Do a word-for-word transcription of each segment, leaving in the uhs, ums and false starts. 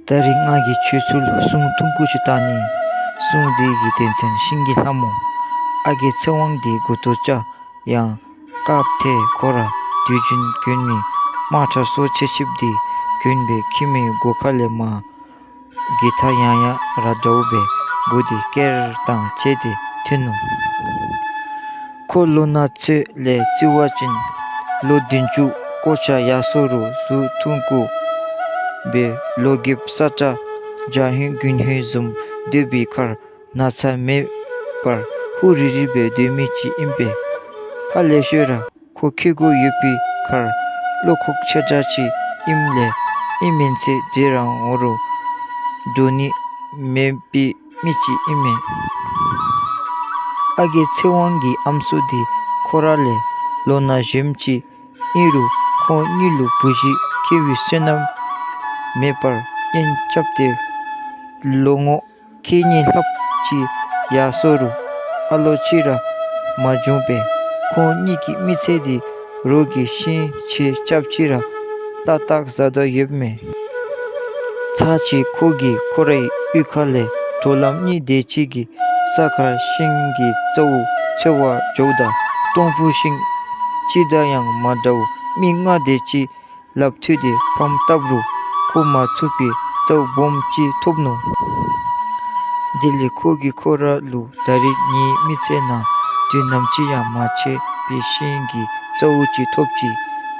ད་རིས་ང་གིས་ཁྱོད་ཚུ་ལུ་སྲུང་ཐུང་ཀུ་ཅིག་བཏང་ནི། སྲུང་འདི་གི་དོན་ཚན་ཤིང་གི་ལྷ་མོ། ཨ་རྒས་ཚེ་དབང་འདི་མགུ་ཏོ་སྐྱ་ཡང་དཀརཔོ་ཏེ་ཁོ་ར་དུས་རྒྱུན་གྱོན་མི་དམར་ཁྲ་སོ་ཆེ་ཆིབས་འདི་གྱོན་སྦེ་ཁྱིམ་གྱི་སྒོ་ཁ་ལས་མར་གི་ཐག་ཡང་ཡང་ར་འདྲཝ་སྦེ་མགུ་འདི་སྐེར་དང་བཅས་ཏེ་ཐོན་ནུག། ཁོ་ལོ་ན་ཚོད་ལས་རྩིས་པ་ཅིན་ལོ་བདུན་ཅུ་སྐོར་ཆ་ཡར་སོང་རུང་གཟུགས་ཐུང་ཀུ་སྦེ་ལོ་རྒསཔ་ས་ཁྲ་འཇའ་ཧོན་དགུན་ཧོན་བཟུམ་སྡོད་པའི་ཁར་ན་ཚ་མེད་པར་ཧུ་རི་རི་སྦེ་སྡོད་མི་ཅིག་ཨིན་པས། ཧ་ལས་ཤོས་ར་ཁོ་ཁེ་གོ་ཡོད་པའི་ཁར་བློ་ཁོག་ཆེ་དྲགས་ཅིག་ཨིནམ་ལས་ཨིན་མེན་ཚེ་འདི་རང་འོང་རུང་འདྲོག་ནི་མེད་པའི་མི་ཅིག་ཨིན་མས། ཨ་རྒས་ཚེ་དབང་གི་ཨམ་སྲུ་འདི་ཁོ་ར་ལས་ལོ་ན་གཞོནམ་ཅིག་ཨིན་རུང་ཁོང་གཉིས་ལུ་བུ་གཞི་སྐྱེ་བའི་བསོད་ནམས་མེད་པར་གཉེན་རྐྱབ་སྟེ་ལོ་ངོ་ཁལ་གཉིས་ལྷགཔ་ཅིག་ཡར་སོང་རུང་ཨ་ལོ་ཅིག་ར་མ་བྱུང་པས། ཁོང་གཉིས་ཀྱི་མི་ཚེ་འདི་རོགས་ཀྱིས་ཤིང་ཆེ་རྐྱབ་ཅི་ར་ལྟ་བརྟག་མཛད་དོ་ཡོདཔ་མས། ཚར་ཅིག་ཁོ་གིས་ཁོ་རའི་གཡུས་ཁ་ལས་གྲོགས་ལམ་གཉིས་དེ་ཅིག་གི་ས་ཁར་ཤིང་གི་རྩ་བོ་འཚོལ་བར་འགྱོཝ་ད་སྟོང་ཕུ་ཤིང་ཅི་དང་ཡང་མ་འདྲཝ་མི་ལྔ་དེ་ཅིག་ལགཔ་མཐུད་དེ་ཕམ་བཏབ་རུང་ཁུག་མ་ཚུགས་པའི་རྩྭ་སྦོམ་ཅིག་ཐོབ་ནུག། དེ་ལས་ཁོ་གིས་ཁོ་ར་ལུ་ད་རིས་ངེའི་མི་ཚེ་ནང་དུས་ནམ་ཅིག་ཡང་མ་མཇལ་བའི་ཤིང་གི་རྩ་བོ་ཅིག་ཐོབ་ཅི།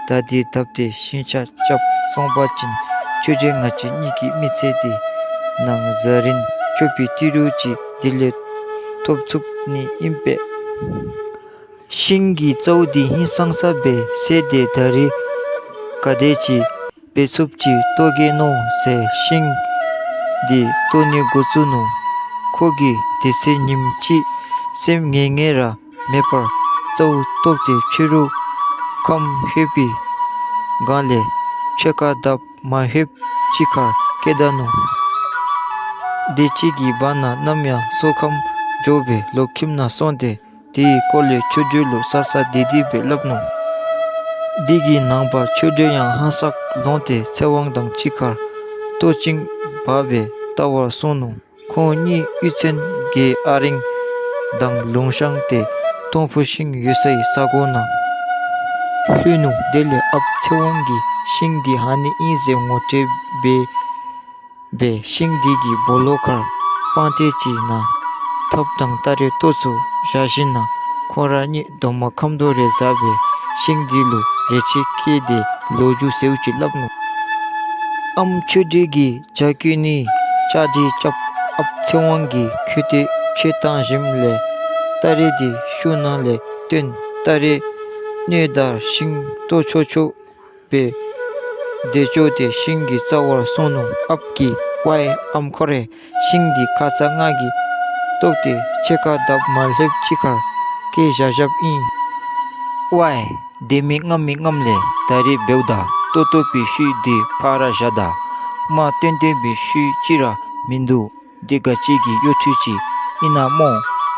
ད་འདི་བཏབ་སྟེ་ཤིང་ཆག་རྐྱབ་སོང་པ་ཅིན་ཆོས་རྒྱལ་ང་བཅས་གཉིས་ཀྱི་མི་ཚེ་འདི་ནང་བཟའ་རིན་ཆོག་པའི་ཏི་རུ་ཅིག་དེ་ལས་ཐོབ་ཚུགས་ནི་ཨིན་པས། ཤིང་གི་རྩ་བོ་འདི་ཧིང་སངས་ས་སྦེ་བསལ་ཏེ་ད་རིས་ག་དེ་ཅིག་འབད་ཚུགསཔ་ཅིག་བཏོག་གེ་མནོ་ཟེར་ཤིང་འདི་བཏོག་ནི་འགོ་བཙུགས་ནུག། ཁོ་གིས་དེ་ཚེ་ཉིནམ་གཅིག་སེམས་ངལ་ངལ་ར་མེད་པར་རྩ་བོ་བཏོག་སྟེ་ཕྱི་རུ་ཁམས་ལྷོད་པའི་སྒང་ལས་ཕྱེད་ཀ་བརྡབ་མ་ལྷོདཔ་ཅིག་ཁར་སྐྱེལ་ད་ནུག། དེ་ཅིག་གི་བར་ན་ནམ་ཡང་སྲོག་ཁམས་འགྱོ་སྦེ་ལོག་ཁྱིམ་ནང་སོང་སྟེ་དེའི་སྐོར་ལས་ཆོས་སྒྲོན་ལུ་གསལ་གསལ་བདེ་བདེ་སྦེ་སླབ་ནུག། དེ་གི་ནངས་པ་ཆོས་སྒྲོན་ཡང་ཧང་སངས་ལོང་སྟེ་ཚེ་དབང་དང་གཅིག་ཁར་ལྟོ་ཅིག་འབག་སྦེ་བལྟ་བར་སོང་ནུག། ཁོང་གཉིས་གཡུས་ཚན་གྱི་ཨ་རིང་དང་ལུང་བཤངས་ཏེ་སྟོང་ཕུ་ཤིང་ཡོད་སའི་ས་གོ་ནང་ལྷོད་ནུག། དེ་ལས་ཨཔ་ཚེ་དབང་གིས་ཤིང་འདི་ཧ་ནི་ཨིན་ཟེར་ངོ་སྤྲོད་འབད་སྦེ་ཤིང་འདི་གི་སྦོ་ལོགས་ཁར་སྤང་ཐང་ཅིག་ནང་ཐགཔ་དང་སྟ་རེ་ཏོག་ཙམ་བཞག་ཞིནམ་ལས་ཁོང་ར་གཉིས་རྡོག་མ་ཁམ་དོ་རེ་བཟའ་སྦེ་ཤིང་འདི་ལུ་རེ་ཆེ་བསྐྱེད་དེ་ལོ་རྒྱུས་ཟེརཝ་ཅིག་སླབ་ནུག། ཨམ་ཆོས་སྒྲོན་གྱིས་ཇ་བསྐོལ་ནི་ལྕགས་དྲི་རྐྱབ། ཨཔ་ཚེ་དབང་གིས་ཁོག་སྟོད་ཕྱེ་བཏང་ཞིནམ་ལས་སྟ་རེ་འདི་ཤུགས་ནང་ལས་བཏོན། སྟ་རེ་གནོད་ད་ཤིང་བཏོག་ཆོག་ཆོག་སྦེ་དེ་ཅོག་སྟེ་ཤིང་གི་རྩ་བར་སོང་ནུག། ཨཔ་གིས་ཝའི་ཨམ་ཁོ་རེ་ཤིང་འདི་ཁ་ཙ་ང་གིས་བཏོག་སྟེ་ཕྱེད་ཀ་བརྡབ་མ་ལྷོདཔ་ཅིག་ཁར་བསྐྱལ་བཞག་བཞགཔ་ཨིན། ཝའི་དེ་མི་རྔམ་མི་རྔམ་ལས་ད་རིས་འབདཝ་ད་བཏོག་བཏོག་པའི་ཤུལ་འདི་ཕར་བཞག་ད། མ་བཏོན་བཏོན་པའི་ཤུལ་ཅིག་ར་མིན་འདུག། འདི་ག་ཅི་གི་གཡོ་འཕྲུལ་ཅིག་ཨིན་ན་སྨོ།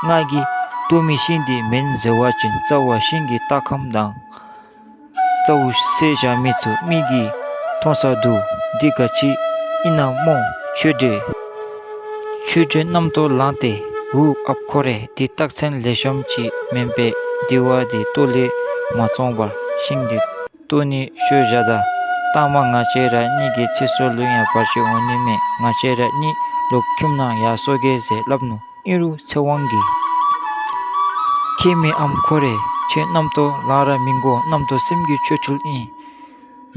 ང་གིས་བཏོག་མི་ཤིང་འདི་མེན་ཟེར་བ་ཅིན་རྩ་བར་ཤིང་གི་རྟ་ཁམ་དང་རྩ་བོ་བསལ་བཞག་མི་ཚུ་མིག་གིས་མཐོང་ས་འདུག། འདི་ག་ཅི་ཨིན་ན་སྨོ་ཆོས་སྒྲོན། ཆོས་སྒྲོན་རྣམ་རྟོག་ལངས་ཏེ་འུ་ཨཔ་ཁོ་རེ་འདི་རྟགས་མཚན་ལེགས་ཤོམ་ཅིག་མེན་པས། དེ་བ་འདི་བཏོག་ལས་མ་བཙོངས་པར་ཤིང་འདི་བཏོག་ནི་ཤོར་བཞག་ད། ལྟག་མ་ང་བཅས་ར་གཉིས་ཀྱི་ཚེ་སྲོག་ལུ་ཡང་བར་ཆད་འོང་ནི་མས། ང་བཅས་ར་གཉིས་ལོག་ཁྱིམ་ནང་ཡར་སོང་གེ་ཟེར་སླབ་ནུག། ཨིན་རུང་ཚེ་དབང་གིས་ཁྱེད་མི་ཨམ་ཁོ་རེ་ཁྱོད་རྣམ་རྟོག་ལང་ར་མི་དགོ། རྣམ་རྟོག་སེམས་ཀྱི་ཆོ་འཕྲུལ་ཨིན།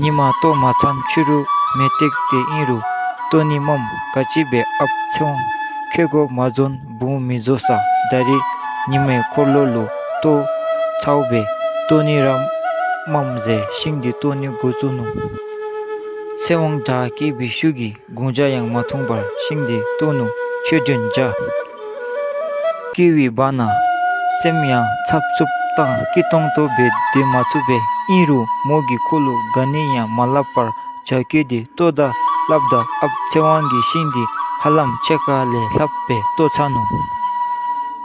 ཉིན་མ་བཏོག་མ་ཚར་ཕྱི་རུ་མེ་བཏེག་སྟེ་ཨིན་རུང་བཏོག་ནི་མས། ག་ཅི་འབད་ཨཔ་ཚེ་དབང་ཁྱོད་དགོ་མ་འཛོམས་བུང་མི་བཟོ་ས། ད་རིས་ཉི་མའི་འཁོར་ལོ་ལུ་བཏོག་ཚརཝ་སྦེ་བཏོག་ནི་ར་མས་ཟེར་ཤིང་འདི་བཏོག་ནི་འགོ་བཙུགས་ནུག། ཚེ་དབང་དྲག་སྐྱེས་པའི་ཤུགས་ཀྱིས་དགུང་ཇ་ཡང་མ་འཐུང་བར་ཤིང་འདི་བཏོག་ནུག། ཆོས་སྒྲོན་ཇ་བསྐོལ་བའི་བར་ན་སེམས་ཡང་འཚབ་འཚུབ་དང་སྐྱིད་ཏོང་ཏོ་སྦེ་སྡོད་མ་ཚུགས་པས། ཨིན་རུང་མོ་གིས་ཁོ་ལུ་ག་ནི་ཡང་མ་སླབ་པར་ཇ་བསྐོལ་ཏེ་བཏོག་ད་སླབ་ད་ཨཔ་ཚེ་དབང་གིས་ཤིང་འདི་ཧ་ལམ་ཕྱེད་ཀ་ལས་ལྷགཔ་སྦེ་བཏོག་ཚར་ནུག།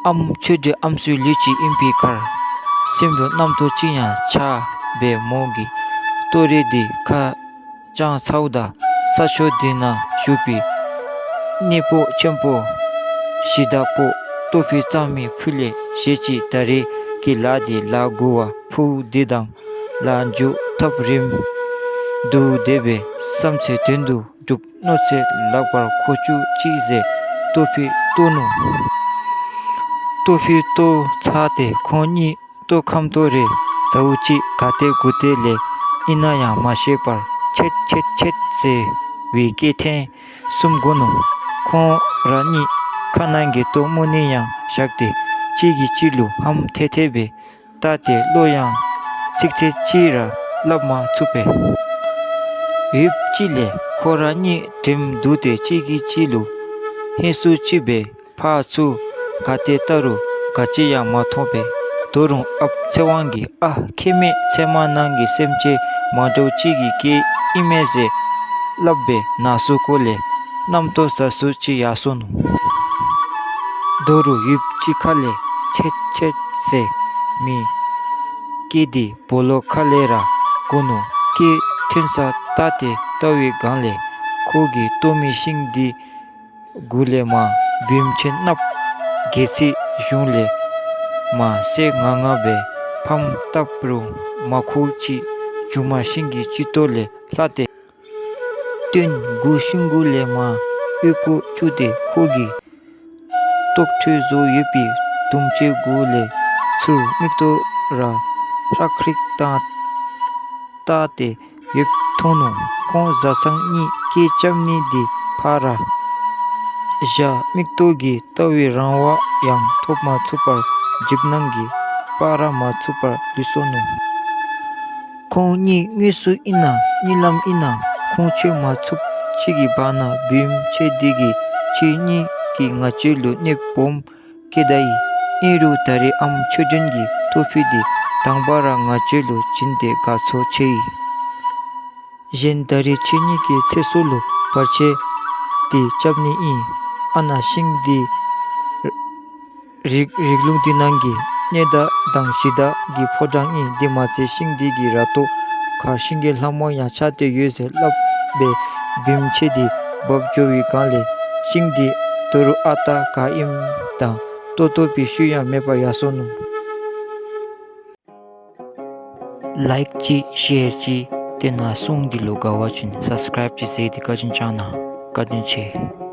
ཨམ་ཆོས་སྒྲོན་ཨམ་སྲུའི་ལུས་ཅིག་ཨིན་པའི་ཁར་སེམས་ལུ་རྣམ་རྟོག་ཅིག་ཡང་ཆགས་སྦེ་མོ་གིས་བཏོག་རས་འདི་ཁ་བཅང་ཚརཝ་ད་ ས་ཕྱོགས་འདི་ན་བཞུགས་པའི་གནས་པོ་ཆེན་པོ་གཞི་བདག་པོ་ལྟོ་ཕུད་གཙང་མའི་ཕུ་ལས་བཞེས་ཅི། ད་རེས་ཀྱི་ལཱ་འདི་ལཱ་མགུ་བ་ཕུག་འདི་དང་ལཱ་མཇུག་ཐབས་རིམ་དུ་བསྡེབས་པའི་བསམ་ཚེ་དོན་དུ་འགྲུབ་མནོ་ཚེ་ལག་པར་ཁུ་བྱུག་ཅིག་ཟེར་ལྟོ་ཕུད་གཏོར་ནུག། ལྟོ་ཕུད་གཏོར་ཚར་ཏེ་ཁོང་གཉིས་ལྟོ་ཁམ་ཏོ་རེ་ཟཝ་ཅིག་ག་ཏེ་གུ་ཏེ་ལས་ཨིན་ན་ཡང་མ་ཤེས་པར་ཆད་ཆད་ཆད་ཟེར་བའི་སྐད་ཐེངས་གསུམ་གོ་ནུག། ཁོང་ར་གཉིས་ཁ་ནང་གི་ལྟོ་སྨོ་ནི་ཡང་བཞག་སྟེ་གཅིག་གིས་གཅིག་ལུ་ཧམ་ཐལ་ཐལ་སྦེ་བལྟ་སྟེ་བློ་ཡང་ཚིག་ཐེངས་གཅིག་ར་སླབ་མ་ཚུགས་པས། ཡུདཔ་ཅིག་ལས་ཁོང་ར་གཉིས་དྲནམ་བསྡུ་སྟེ་གཅིག་གིས་གཅིག་ལུ་ཧིང་སུ་ཅིག་སྦེ་ཕར་ཚུར་ག་ཏེ་བལྟ་རུང་ག་ཅི་ཡང་མ་མཐོང་པས། ད་རུང་ཨཔ་ཚེ་དབང་གིས་ཨ་ཁེ་མེད་ཚལ་མ་ནང་གི་སེམས་ཅན་མ་འདྲཝ་ཅིག་གི་སྐད་ཨིན་མས་ཟེར་སླབ་སྦེ་ནང་སུ་ཁོ་ལས་རྣམ་རྟོག་ཟ་སུ་ཅིག་ཡར་སོ་ནུག། ད་རུང་ཡུདཔ་ཅིག་ཁ་ལས་ཆད་ཆད་ཟེར་མི་སྐད་འདི་སྦོ་ལོགས་ཁ་ལས་ར་གོ་ནུག། སྐད་ཐོན་ས་བལྟ་སྟེ་བལྟ་བའི་སྒང་ལས་ཁོ་གིས་གཏོར་མི་ཤིང་འདི་གུ་ལས་མར་བུམོ་ཆེན་གནགཔོ་སྒལ་ཚིགས་གཞུང་ལས་མར་སེར་ང་ང་སྦེ་ཕམ་བཏབ་རུང་མ་ཁུག་ཅིག་མཇུག་མ་ཤིང་གི་སྤྱི་ཏོག་ལས་ལྷག་སྟེ་སྟོན་གུ་ཤིང་གུ་ལས་མར་ཨོལ་ཀོ་བཅུག་སྟེ་ཁོ་གིས་ལྟོ་ཁྲོལ་བཟོ་ཡོད་པའི་དུམ་ཅན་གུ་ལས་ཚུར་མིག་ཏོ་ར་ཧྲག་ཧྲིག་བཏང་བལྟ་སྟེ་ཡོདཔ་མཐོང་ནུག། ཁོང་བཟའ་ཚང་གཉིས་སྐད་རྐྱབ་ནི་འདི་ཕར་ར་བཞག་མིག་ཏོ་གིས་བལྟ་བའི་རང་དབང་ཡང་ཐོབ་མ་ཚུགས་པར་འཇིགས་སྣང་གིས་སྤར་ར་མ་ཚུགས་པར་ལུས་སོ་ནུག། ཁོང་གཉིས་དངོས་སུ་ཨིན་ན་གཉིད་ལམ་ཨིན་ན་ཁུངས་བཅོལ་མ་ཚུགསཔ་ཅིག་གི་བར་ན་བུམོ་ཆེ་འདི་གིས་ཁྱེད་གཉིས་ཀྱིས་ང་བཅས་ལུ་གནོདཔ་སྦོམ་བཀལ་ད་ཡི། ཨིན་རུང་ད་རེས་ཨམ་ཆོས་སྒྲོན་གྱིས་ལྟོ་ཕུད་འདི་དང་པ་ར་ང་བཅས་ལུ་བྱིན་ཏེ་དགའ་ཚོར་ཆེ་ཡི། གཞན་ད་རེས་ཁྱེད་གཉིས་ཀྱི་ཚེ་སྲོག་ལུ་བར་ཆད་འདི་རྐྱབ་ནི་ཨིན། ཨ་ནཱ་ཤིང་འདི་རི་རི་ཀླུང་འདི་ནང་གི་གནས་བདག་དང་གཞི་བདག་གི་ཕོ་བྲང་ཨིན། དེ་མ་ཚད་ཤིང་འདི་གི་ར་ཏོ་ཁར་ཤིང་གི་ལྷ་མོ་ཡང་ཆགས་ཏེ་ཡོད་ཟེར་སླབ་སྦེ་བུམོ་ཆེ་འདི་འབག་འགྱོ་བའི་སྒང་ལས་ཤིང་འདི་ད་རུང་ཨ་རྟག་ག་ཨིནམ་དང་ལྟོ་བཏོག་པའི་ཤུལ་ཡང་མེད་པར་ཡར་སོ་ནུག། ལའིཀ་ཅིག་ཤེར་ཅིག་དེ་ནང་སྲུང་འདི་ལུ་དགའ་བ་ཅིན་སབ་སི་ཀརའིབ་ཅིག་ཟེར་ཏེ་བཀའ་དྲིན་བསྐྱང་གནང་། བཀའ་དྲིན་ཆེ།